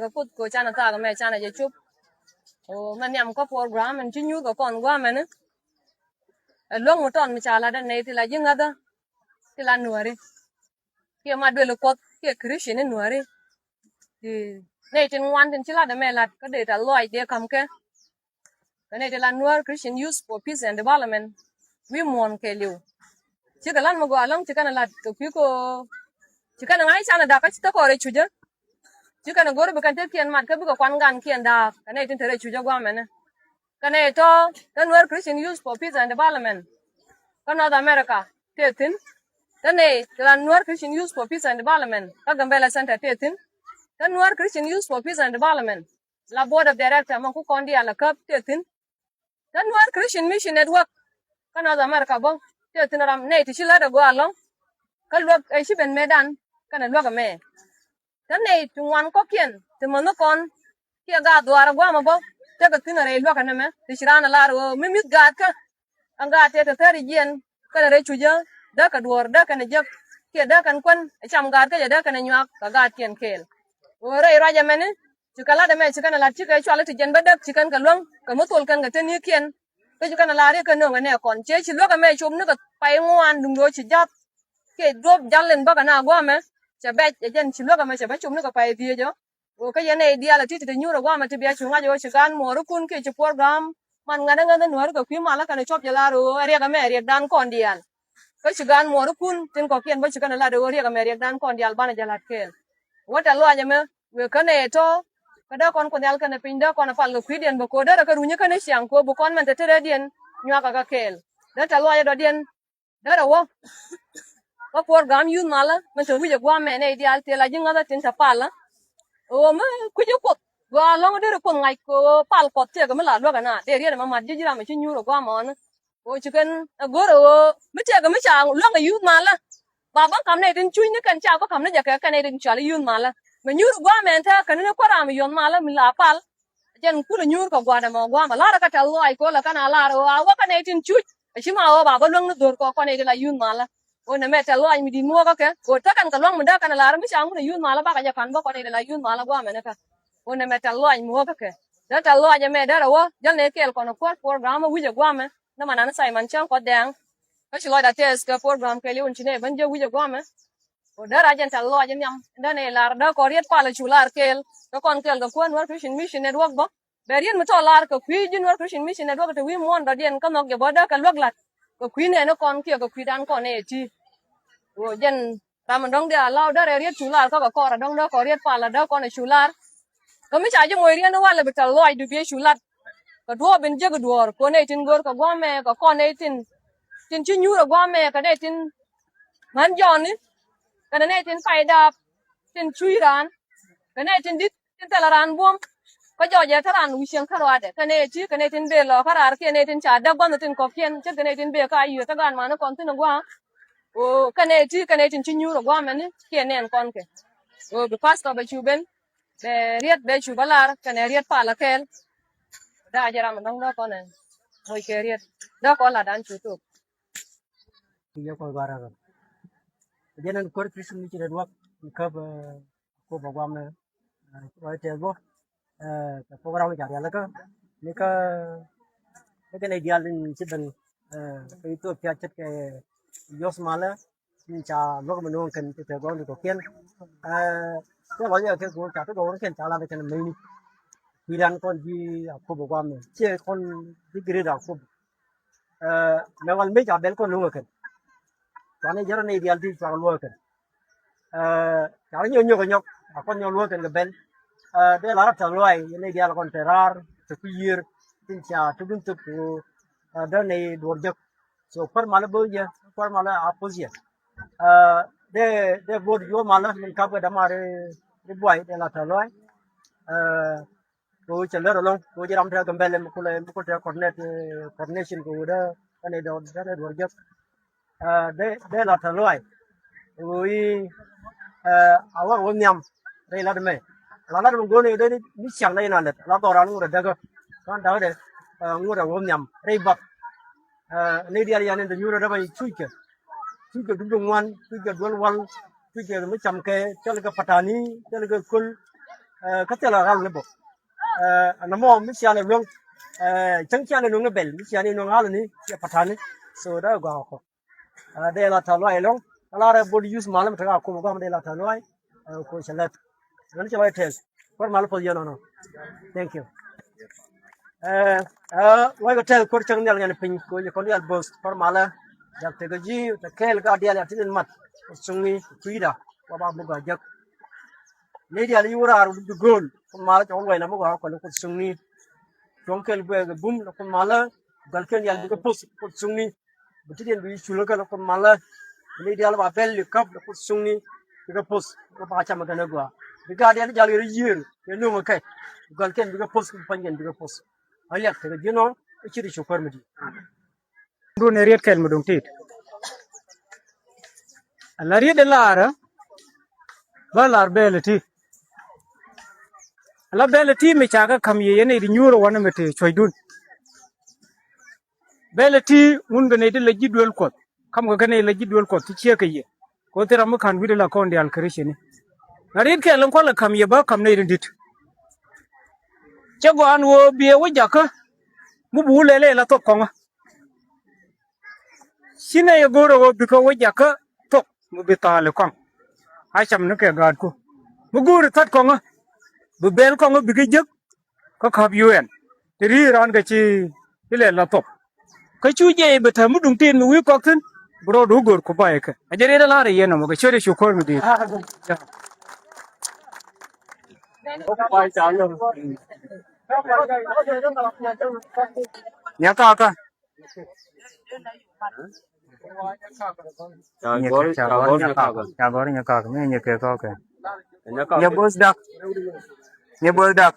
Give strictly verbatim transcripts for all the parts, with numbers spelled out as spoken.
Kɛ Kuoth kɛ canɛ thaak mɛ canɛ jɛ cop. Ɔ, mɛ nhiam kä program ɛn ci nyuur kɛ kɔn guamɛni. Ɛ luäŋ mi tɔn mi ca lat ɛ nɛy ti la ji̱ ŋäthä ti la nuääri kiɛ ma duël Kuɔth kiɛ Christian ni nuääri. Ti nɛy tin ŋuan tin ci lat ɛmɛ lat kä dee tɛth lɔaac dee ka̱m kɛ. Kɛ nɛy ti la Nuer Christian Youth for Peace and Development wi̱i̱ muɔ̱ɔ̱n kɛɛliw. Cikɛ lat mi gɔaa ɛlɔ̱ŋ ci kɛn ɛ lat kɛ kui̱ kɛ ɣöö ci kɛn ɛ ŋa̱c canɛ da̱k kä ci thäkɔɔr ɛ cucä. Ci kɛn ɛ go̱r bi kɛn tetkiɛn mat kä bikɛ kuan gankiɛn da̱a̱k kɛ nɛy tin te rɛy cucä gua̱a̱mɛnɛ. Kɛ nɛy tɔ̱ te Nuer Christian Youth for Peace and Development kä North America tëë thi̱n. Te nɛy ti la Nuer Christian Youth for Peace and Development kä Gambella Center tëë thi̱n. Te Nuer Christian Youth for Peace and Development la board of director mɔ ku kɔn diaal a käp tëë thi̱n. Te Nuer Christian Mission Network kä North America bä tëë thi̱n ram nɛy ti ci lät a gɔaa ɛlɔ̱ŋ. Kä luäk ɛ ci ben mëëdan kɛnɛ luäk ɛmɛ. Te nɛy ti ŋuan kɔ̱kiɛn ti mäni kɔn kiɛ gaat dhuaar ɛ gua̱a̱mɛ bä tekɛ thi̱n a rɛy luäk ɛnɛmɛ ti ci raan a lar ɣöö mi mi̱th gaatkä. Ɛn gaat tëë te thäri jiɛn kɛnɛ rɛy cucä däkɛ duɔ̱ɔ̱r däkɛn ɛ jek kiɛ däkɛn kuän ɛ cam gaatkä jɛ däkɛn ɛ nyuak kɛ gaatkiɛn kɛɛl. Ɣöö rɛy ruac ɛmɛni ci kɛ lat ɛmɛ ci kɛn ɛ lat cikɛ cual i̱ ti jiɛn bä däk ci kɛn kɛ luäŋ kɛ mi thol kɛn kɛ tenikiɛn. Kä ci kɛn ɛ lar i̱ kɛ nööŋ ɛ nɛ kɔn ciɛ ci luäk ɛmɛ cop ni kɛ pay ŋuan duŋdu ci ja̱th. Kiɛ duɔ̱p jal in bäkɛ na gua̱a̱mɛ cɛ bɛc ɛ jɛn ci luäk ɛmɛ cɛ bä cop ni kɛ pay dhieec ɔ. Ɣöö kä yɛn nɛy diaal a ti̱ti̱ ti nyuur ɛ gua̱a̱mɛ ti bia cuŋ ŋa̱c ɣöö ci gaan muɔɔrikun kiɛ ci program man ŋa̱t ɛ ŋäth ɛ nuääri kɛ kui̱ malä kɛnɛ cuɔp jɛ lar ɣöö ɛ riɛk ɛmɛ riɛkdan kɔn diaal. Kä ci gaan muɔɔrikun tin kɔ̱kiɛn bä ci kɛn ɛ lat ɣöö riɛk ɛmɛ riɛkdan kɔn diaal banɛ jɛ la̱t kɛɛl. Wä tɛth lɔaac ɛmɛ wëë kä nɛy tɔ̱ kä dee kɔn Kuoth Nhial kɛnɛ piny dee kɔn ɛ pal kɛ kui̱diɛn bɛ ko̱o̱r derɛ kɛ runyä kɛnɛ ciaŋ kɛ ɣöö bi kɔn mɛn te te rɛydiɛn nyuakä kɛ kɛɛl. Dee tɛth lɔaac ɛ dɔ̱diɛn Derɛ wä kä program youth malä mi te wi̱c ɛ gua̱a̱mɛ nɛy diaal tëë la ji̱ ŋäthä tin te palä. Ɣöö mi kui̱c ɛ Kuoth gɔaa lɔ̱ŋ derɛ Kuoth ŋa̱c kɛ ɣöö pal Kuɔth tëëkɛ mi la luäk ɛna dee riet ɛmɛ mat ji̱ ji̱ ram ɛ ci nyuur ɛ gua̱a̱mɛ ɣɔni. Ɣöö ci kɛn ɛ go̱r ɛ ɣöö mi tëëkɛ mi ca luäk ɛ youth malä. Ba bä ka̱m nɛy tin cuc ni kɛn ca bä ka̱m ni jɛ kɛ kɛn nɛy tin cual i̱ youth malä. Mɛ nyuur ɛ gua̱a̱mɛ ɛn tɛ̈ɛ̈ kɛn ni kuäär ram ɛ youth malä mi la pal. Jɛn kulɛ nyuur kɛ gua̱dɛ mɔ gua̱a̱mɛ lar kä tɛth lɔaac kɛ ɣöö la kɛn a lar ɣöö a wä kä nɛy tin cuc. Ɛ ci ma ɣöö ba bä luäŋ ni dho̱r kɔ kɔn nɛy ti la youth malä. Ɣöö nɛmɛ tɛth lɔaac mi di̱t mi wä kä kɛ ɣöö te kɛn kɛ luäŋ mi dee kɛn a lar mi ca ŋun ɛ youth malä bakɛ jɛ ka̱n bä kɔn nɛy ti la youth malä gua̱a̱mɛ ni kä. Ɣöö nɛmɛ tɛth lɔaac mi wä kä kɛ. Dee tɛth lɔaac ɛmɛ derɛ wä jäl nɛy kɛɛl kɔn ɛ kuäär program ɛ wi̱c ɛ gua̱a̱mɛ. Nɛmɛ nan Simon Cäŋ Kuɔth Dɛɛŋ. Kä ci lɔcda tɛth kɛ program kɛɛliw in ci nɛy ben jɛ wi̱c ɛ gua̱a̱mɛ. Ku dee rac ɛn tɛth lɔaac in nhiam in dee nɛy lar dee kɔn riet palä cu lar kɛɛl. Dee kɔn kɛɛl kɛ kuäär Nuer Christian Mission Network bä. Bɛ riet mi tɔ̱ lar kɛ kui̱ ji̱ Nuer Christian Mission Network te wi̱i̱ muɔ̱ɔ̱n dɔ̱diɛn kä nhɔk jɛ bä dee kɛ luäk la̱t. Kɛ kui̱ nɛɛni kɔn kiɛ kɛ kui̱dan kɔn nɛy ti. Ku jɛn ram in dɔ̱ŋ dee a law dee rɛ riet cu lar kä kɛ kɔr a dɔ̱ŋ dee kɔn riet palä dee kɔn a cu lar. Kä mi ca ji̱ moc riet ni walɛ bi tɛth lɔaacdu biɛ cu lat. Kɛ duɔ̱ɔ̱p in jek duɔ̱ɔ̱r kɛ nɛy tin go̱r kɛ gua̱a̱mɛ kɛ kɔn nɛy tin. Tin ci nyuur ɛ gua̱a̱mɛ kɛ nɛy tin. Män jɔɔni kɛnɛ nɛy tin pay daap tin cuc raan kɛ nɛy tin di̱t tin thilɛ raan buɔ̱m. Kä jɔɔcɛ te raan wi̱c cieŋ kä ruaadɛ kɛ nɛy ti kɛ nɛy tin bëë lɔɔkä raar kiɛ nɛy tin ca däk gua̱nh tin kɔ̱kiɛn ce̱tkɛ nɛy tin bëë ka yiëë te gaan mani kɔn thi̱n ɛ gua̱a̱. Ɣöö kɛ nɛy ti kɛ nɛy tin ci nyuur ɛ gua̱a̱mɛni kiɛ nɛn kɔn kɛ. Ɣöö bi pastor bɛ cu ben bɛ riet bɛ cu bä lar kɛnɛ riet palä kɛɛl. Da̱a̱ jɛ ram ɛ dɔ̱ŋ dee kɔn ɛ moc kɛ riet dee kɔn lat dan cu thok. Yɛ kɔn gɔaa rɛl rɛl. Jɛn ɛn kuäär Christian Mission Network in käp, eh, kop a guam, eh, rɔy tɛth bä, eh, kɛ program ca rialikä ni kä ni kɛn diaal in ci ben, eh, kɛ Ethiopia ce̱tkɛ youth malä in ca luäk mi no̱o̱ŋ kɛn ti tɛth gɔ̱r ni kɔ̱kiɛn. Eh, kɛ lɔcdɛ kɛ go̱o̱r ca ti gɔ̱r kɛn ca lat kɛn mɛni. Kui̱dan kɔn ji̱ a kop a guam, ciɛ kɔn ji̱ grit a kop. Eh, mɛ wal mëë ca bɛl kɔn nuŋ ɛ kɛn. Cuanɛ jɛrɛ nɛy diaal ti cuak luɔ̱ɔ̱k ɛ kɛn. Eh, ca rɔ nyɔk nyɔk ɛ nyɔk a kɔn nyɔk luɔ̱ɔ̱k ɛ kɛn kɛ bɛl. Eh, dee la rɔ tɛth lɔaac yɛn nɛy diaal kɔn te raar te kui̱ yiër tin ca te bin thuk kɛ ɣöö, eh, dee nɛy duɔ̱ɔ̱r jek. So kuäär malä bo̱o̱c yɛ kuäär malä a poth yɛ. Eh, dee dee bo̱o̱t juɔ̱ɔ̱k malä min kap kɛ dämaar ri buay dee la tɛth lɔaac. Eh, kɛ ɣöö cɛ lät ɛlɔ̱ŋ kɛ ɣöö ji̱ ram te Gambɛlɛ mi kulɛ mi kul te coordinate, eh, coordination kɛ ɣöö dee kɛn ɛ dɔ̱ dee dee duɔ̱ɔ̱r jek. Eh, dee dee la tɛth lɔaac kɛ ɣöö i̱, eh, a wä rɛ wä nhiam rɛy lat mɛ. La lat mɛ go̱o̱n i̱ dee ni ciaŋ dee in a lät la dhɔran ŋut a däkä. Kɔn da̱k dee, eh, ŋut a wä nhiam rɛy bath. Eh, ni diaal yan in te nyuur a dee ba cuckɛ. Cuckɛ dup di ŋuan, cuckɛ duel wal, cuckɛ mi cam kɛ, thilɛ kɛ patani, thilɛ kɛ köl. Ɛ, kä thilɛ ɣal ni bok. Ɛ, ɛn ɛmɔ mi cianɛ luäŋ. Ɛ, cäŋ cianɛ luäŋ ni bɛl mi cianɛ luäŋ ɣal ni ciɛ patani. So dee gɔaa kɔ. Ɛ, dee la tɛ̈th lɔaac ɛlɔ̱ŋ. Kä la rɛ bol yuth mal mi te kä kum gɔm dee la tɛ̈th lɔaac. Ɛ, ko cɛ lɛt. Ɣän cɛ lɔaac tɛth. Kuäär mal puɔth yɛn nɔnɔ. Thank you. Ɛ, ɛ, wec kɛ tɛth kuäär cäŋ nhial ŋɛn piny kɛ wec kɔn diaal bo̱th kuäär malä. Diaal tekɛ ji̱ te kɛɛl ka diaal ya tin in mat. Kɛ thuŋni kui̱da wa ba buk a jek. Ni diaal i̱ wä raar wä bi gööl kuäär malä cɛ wä luɔc la mi gɔaa kɔn kɛ thuŋni. Cuɔ̱ŋ kɛɛl guɛɛk ɛ bum la kuäär malä. Gɔlkiɛn diaal bikɛ poth kɛ thuŋni. Bi ti diɛn bi cul kä la kuäär malä. Ni diaal ba bɛl i̱ käp la kuäär thuŋni. Bikɛ poth kɛ ba cam kɛn ɛ gɔaa. Bi gaat diaal i̱ jal yɛr i̱ yiër kɛ nuŋ kɛ. Gɔlkiɛn bikɛ poth kɛ pua̱nykiɛn bikɛ poth. A liak tekɛ ji̱n ɔ i̱ ci ri cu kuäär mi di̱i̱t. Dun ɛ riet kɛl mi duŋ tit. Ala riet ɛ lar ɛ ba lar bɛl ɛ ti. Ala bɛl ɛ ti mi ca kä ka̱m yɛ yɛn ɛ ri nyuur ɛ wanɛ mi te cuɔ̱cdun. Bɛl ɛ ti ŋun kɛ nɛy ti la ji̱ duel Kuɔth. Ka̱m kɛ kɛ nɛy la ji̱ duel Kuɔth ti ciek kɛ yɛ. Kɛ ɣöö thil ram mi ka̱n wi̱cdɛ la kɔn diaal Krithiani. Na riet kɛl in kualɛ ka̱m yɛ bä ka̱m nɛy ti di̱t. Cä gɔaa ɛn ɣöö biɛ wä jakä mi bi wä lɛl ɛ la thok kɔŋä. Ci nɛy ɛ go̱o̱r ɛ ɣöö bikɛ wä jakä thok mi bi thaal ɛ kɔaŋ. A cam ni kɛ gaatku mi go̱o̱r ɛ thät kɔŋä bi bɛl kɔŋä bikɛ jek. Kä ka̱p U N ti ri̱i̱ raan kɛ ci ilɛ la thop. Kä cu jɛ i̱ bi tääm mi duŋ tin mi wi̱i̱ kɔk thi̱n bi rɔɔdu go̱r ku bay kɛ a jɛ riet a la̱r i̱ yɛn nɔmɔ kɛ ciöt i̱ cu ko̱r mi di̱i̱t. Nya kakä. Ca gɔr, ca gɔr nya kak, ca gɔr nya kak, mi nya kɛ kɔkɛ. Nya both dak. Nya both dak.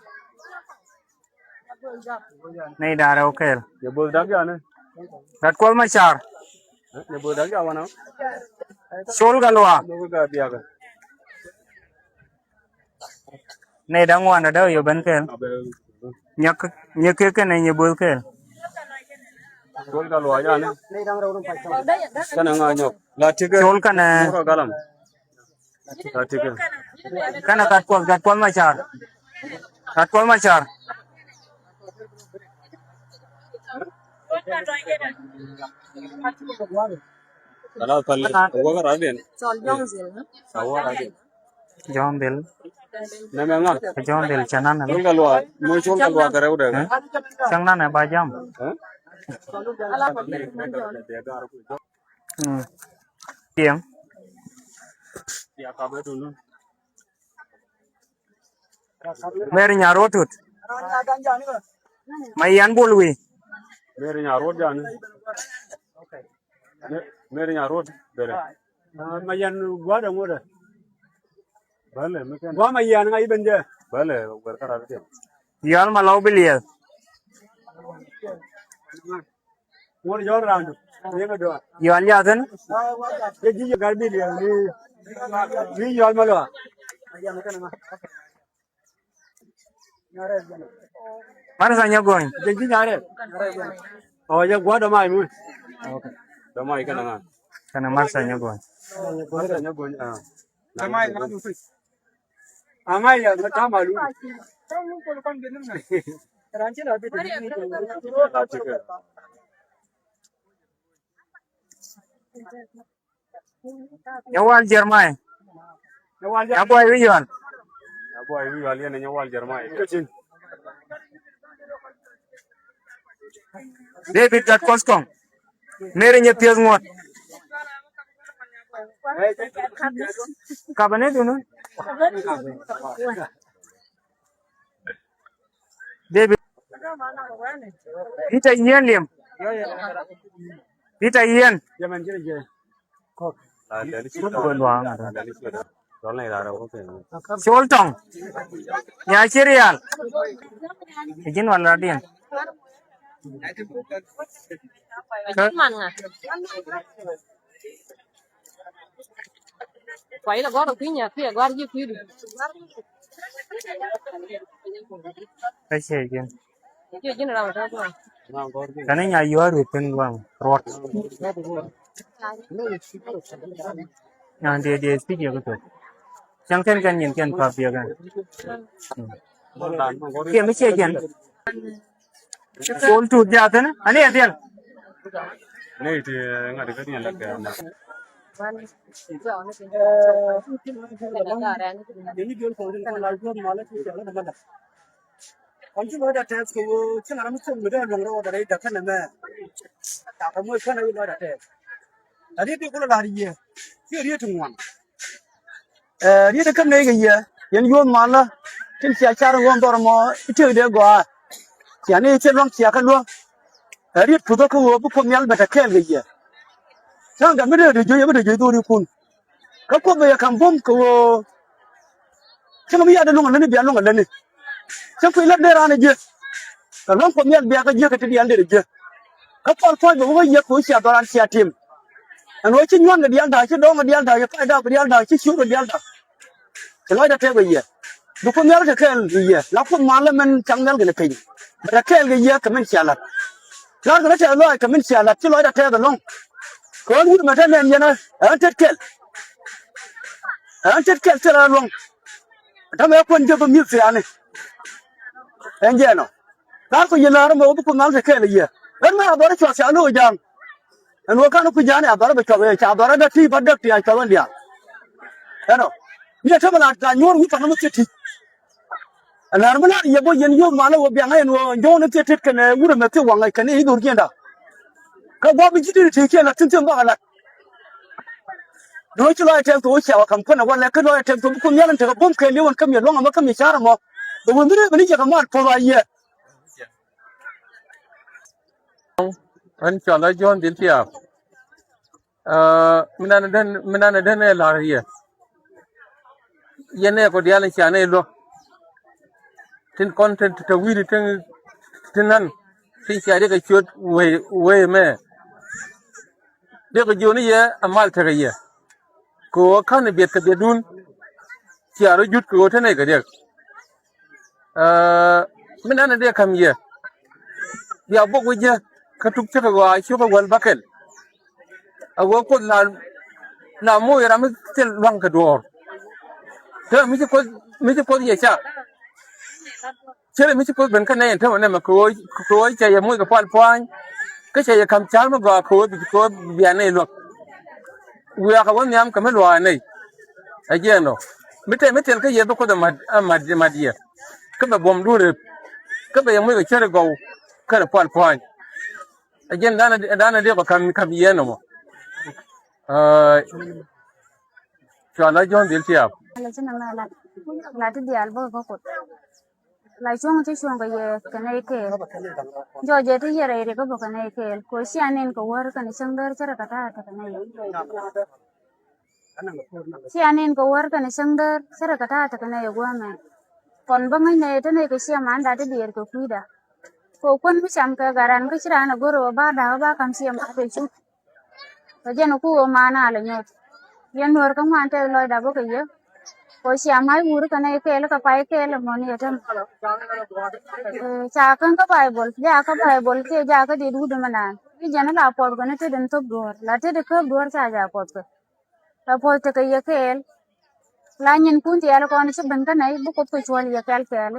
Nɛy da̱ŋ rɛw kɛl. Nya both dak yani. Gat Kuɔth Macar. Nya both dak ya wana. Col Gatluak. Nɛy da̱ŋ wan dädä yɔ ben kɛl. Nyɛ kek kɛnɛ nyɛ both kɛl. Col Gatluak yani. Kɛnɛ ŋa nyɔk. La tikɛ. Col kɛnɛ. Mura galam. La tikɛ. Kɛnɛ Gat Kuɔth, Gat Kuɔth Macar. Gat Kuɔth Macar. Kala pali. Waka radin. Awa radin. Jɔ̱ɔ̱n dhil. Nɛmɛ ŋa? Jɔ̱ɔ̱n dhil cɛ nanɛ. Col Gatluak, mo Col Gatluak kɛ rɛw dɛ. Cäŋ nanɛ ba jam. Tiɛŋ. Mɛr nya rot tut. Ma yan bol wi. Mɛr nya rot jani. Mɛri nya ruɔt bɛrɛ. Ma yan gua̱dɛ ŋuɔ̱dɛ. Bälɛ mi kɛn. Gua̱ ma yan ŋa iben jɛ. Bälɛ wɛr kara bi kɛn. Yɔal ma lɔw bi liɛl. Ŋuɔ̱dɛ jɔl randu. Yɛn a dɔa. Yɔal yathin. Kɛ ji̱ yɛ gar bi liɛl ni. Ni yɔal ma lɔa. Martha Nyagony. Jɛ ji̱ nyarɛ. Ɔ jɛ gua̱ dɔmay mi. Dɔmay kɛnɛ ŋa? Kɛnɛ Martha Nyagony. Martha Nyagony. Dɔmay ŋa mi. Aŋa ya ŋa tamalu. Nyawal Jeremiah. Nyawal Jeremiah. Nyabuay wi̱i̱ yual. Nyabuay wi̱i̱ yual yɛn Nyawal Jeremiah. David Gat Kɔth Kɔŋ. Mary Nyapieth Ŋuɔt. Kabanɛ dunu. David. Peter Yen Liam. Peter Yen. Col Tɔŋ. Nya ci rial. Ɛ ji̱n wal radiɛn. Kä ciɛ ji̱n. Kɛn i̱ nya yua̱a̱r wi̱i̱ piny gua̱a̱ŋ ruɔt. Nya diɛ diɛ thiec yɛ kä thok. Cäŋ kɛn kɛn nyin kɛn kɔ̱a̱p biɛ kɛn. Kiɛ mi ciɛ jɛn. Col tuut jathin ani ɛ diɛl. Ni ti ŋa̱t kä ni lak kɛ. Kɔn ci lɔcdä tɛth kɛ ɣöö cäŋ ram mi thok mi dee luäŋ rɔɔdɛ rɛy däk kɛnɛ mɛ. Takɛ moc kɛnɛ wi lɔcdä tɛth. Ɛ riet ti kulɛ la̱r yiëë ci riet ti ŋuan. Ɛ riet ti käm nɛy kɛ yiëë yɛn yuɔ̱ɔ̱n malä tin cia car ɣɔ̱ɔ̱n dhɔr ɛmɔ i̱ tëëk dee gɔaa. Cia ni i̱ thil lua̱ŋ cia kä luäŋ. Ɛ riet puthä kä ɣöö bi Kuoth Nhial bɛ te kɛɛl kɛ yiëë. Cäŋ gat mi dee dee juey ɛ bi dee juey dhorikun. Kä Kuoth bɛ yɛ ka̱m buɔ̱m kɛ ɣöö cäŋ mi yadɛ luäŋ ɛ lätni bia luäŋ ɛ lätni. Cäŋ kui̱ lät dee raan ɛ jiäk. Kɛ luäŋ Kuɔth Nhial bia kä jiäk kɛ ti diaal dee rɛ jiäk. Kä pal pua̱ny bɛ wä kä yiëk kɛ wä cia dhɔran cia tim. Ɛn ɣöö ci nyuan kɛ diaal da̱a̱ ci dɔɔŋ kɛ diaal da̱a̱ ci pay da̱a̱ kɛ diaal da̱a̱ ci ciöör kɛ diaal da̱a̱. Ci lɔcdä tɛth kɛ yiëë. Bi Kuoth Nhial kɛ kɛɛl kɛ yiëë la Kuoth malä mɛn caŋ nhial kɛnɛ piny. Bɛ te kɛɛl kɛ yiëë kɛ min cia la̱t. La̱r kɛ rɔ tɛth lɔaac kɛ min cia la̱t ci lɔcdä tɛth ɛlɔ̱ŋ. Kɛ ɣän wut mɛ te nɛn yɛn ɛ ɣän tet kɛl. Ɛ ɣän tet kɛl thilɛ luɔ̱ŋ. Tämɛ kuän jɛ bä mi̱th thiaani. Ɛn jɛɛn ɔ. La̱r kɔ yiëë la̱r ɛmɛ wä bi Kuoth Nhial te kɛɛl kɛ yiëë. Ɣän mɛ a dhɔr cuath ca lo̱o̱ ja̱a̱ŋ. Ɛn wä ka̱n ku ja̱a̱n a dhɔr bɛ cuath ca dhɔr a däk ti ba däk ti a cuath ɛn diaal. Ɛnɔ. Ni a tämɛ la ta nyuɔ̱ɔ̱r wi̱i̱ pan ɛmɛ thiet ti. Ɛn la̱r mi la̱r yɛ bä yɛn yio̱o̱k malä wä biaŋ ɛn wä jɔ̱ɔ̱n thiet tet kɛnɛ wurɛ mɛ thiet waŋ kɛnɛ i̱ dhor jiɛnda. Kä gua̱a̱p mi ji̱ ti ti kiɛ la thi̱n thi̱n bak a lat. Duŋ ci lɔc tɛth kɛ wä cia wä ka̱m kuänɛ wä lɛ kä lɔc tɛth kɛ wä bi Kuoth Nhial in tekɛ buɔ̱m kɛɛliw in kä mi luɔ̱ŋ ɛmɔ kä mi ca̱r ɛmɔ. Bɛ wä mi rɛy bɛ ni jɛ kɛ mal puɔth a yiɛ. Ɣän cɔal a Jɔ̱ɔ̱n Dhil Tiaap. Aa, mi nan den, mi nan den ɛ la̱r yɛ. Yɛn ɛ kɔ diaal in cia nɛy luäk. Tin kɔn tin te wi̱i̱di tin, tin nan tin cia riɛk ɛ ciöt wee, wee mɛ. Riɛk ɛ jiöni yɛ a mal tekɛ yɛ. Kɛ ɣöö ka̱n biɛt kɛ biɛtdun. Cia rɔ jut kɛ ɣöö te nɛy kɛ riɛk. Aa, mi nan ɛ dee ka̱m yɛ. Bia bok wi̱c jɛ kä tuk cä kɛ ɣɔaa cukɛ wäl bäkɛl. A ɣöö Kuoth la, la moc ram mi thil lua̱ŋ kɛ duɔ̱ɔ̱r. Te mi ci Kuoth, mi ci Kuoth yɛ ca. Cɛ mi ci Kuoth ben kä nɛy ɛn te wä nɛmɛ kɛ ɣöö, kɛ ɣöö cɛ yɛ moc kɛ pal pua̱a̱ny. Kä cɛ yɛ ka̱m ca̱r mi gɔaa kɛ ɣöö bi, kɛ ɣöö bia nɛy luäk. Wiaa kɛ wä nhiam kɛ mi luaak nɛy. Ɛ jiɛn ɔ. Mi tɛm mi thil kä yɛ bi Kuoth ɛ mat, ɛ mat, mat yɛ. Kä bɛ buɔ̱m duun rep. Kä bɛ yɛ moc kɛ cär i̱ gɔw. Kɛnɛ pal pua̱a̱ny. Ɛ jiɛn danɛ, danɛ diɛk ɔ ka̱m, ka̱m yɛ nɔmɔ. Aa, cua la Jɔ̱ɔ̱n Dhil Tiaap. La ci na mɛ la. La ti diaal bä bä Kuoth. La cuɔ̱ŋ ti cuɔ̱ŋ kɛ yɛ kɛ nɛy kɛɛl. Jɔɔc jɛ ti yɛ rɛy rik kä bä kɛ nɛy kɛɛl. Kɛ cia nin kɛ wär kɛnɛ cäŋ däär cä rɛ kɛ ta̱a̱ tekɛ nɛy. Cia nin kɛ wär kɛnɛ cäŋ däär cä rɛ kɛ ta̱a̱ tekɛ nɛy ɛ guämɛ. Kɔn bä ŋäc nɛy te nɛy kɛ cia man da ti diɛɛr kɛ kui̱da. Kɛ kuän mi cam kɛ garan kä ci raan ɛ go̱r ɛ wä ba da̱a̱k ba ka̱m cia man kɛ cup. Kɛ jɛn ku ɣöö man a lɛ nyuɔ̱th. Yɛn nuäär kä ŋuan tɛth lɔcda bä kɛ yɛ. Kɛ cia mac wur kɛ nɛy kɛɛl kɛ pay kɛɛl ɛmɔ ni yɛ tɛm. Ɛ, ca kän kä Baibol, ja kä Baibol kiɛ ja kä dit wut ɛmɛ naan. I̱ jɛn ila puɔth kɛ ni tetdɛ ni thop duɔ̱ɔ̱r. La tetdɛ käp duɔ̱ɔ̱r ca ja puɔth kɛ. La puɔth tekɛ yɛ kɛɛl. La nyinkun tiɛɛl kɔn ci ben kä nɛy bi Kuoth kɛ cuɔl yɛ kɛɛl kɛɛl.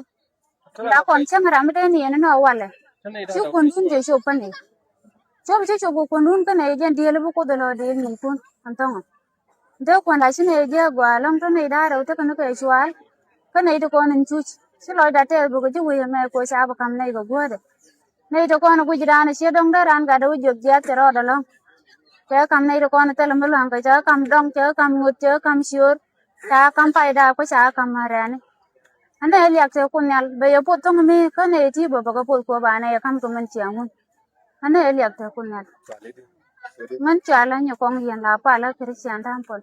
La kɔn cäŋ ram mi den yɛn inɔ walɛ. Ci kuɔndun jɛ cop kä nɛy. Cop ci cop kɛ kuɔndun kä nɛy jɛn diëël bi Kuoth ɛ lɔ diëël nyinkun ɛn thɔŋɔ. Dee kuɔn la ci nɛy jɛ gɔaa ɛlɔ̱ŋ te nɛy da̱a̱ rɛw tekɛ ni kɛ cual. Kä nɛy ti kɔn in cuc ci lɔcda tɛth bikɛ ji̱ wec ɛmɛ kɛ ca bi ka̱m nɛy kɛ guäthdɛ. Nɛy ti kɔn in guic raan ɛ ciɛ dɔ̱ŋ dee raan gatdɛ wä jiök jiath cɛ rɔɔdɛ ɛlɔ̱ŋ. Cɛ ka̱m nɛy ti kɔn in thilɛ mi lua̱ŋkɛ cɛ ka̱m dɔ̱ŋ cɛ ka̱m ŋot cɛ ka̱m ciöör. Ca ka̱m payda ku ca ka̱m märɛni. Anɛ liak te Kuoth Nhial bɛ yɛ puɔth thoŋ mi kä nɛy ti bä bä kɛ puɔth kuɔ ba nɛ yɛ ka̱m kɛ mɛn ciaŋ wun. Anɛ liak te Kuoth Nhial. Mɛn cua lä nyɛ kɔŋ yɛn la pal kä Christian Temple.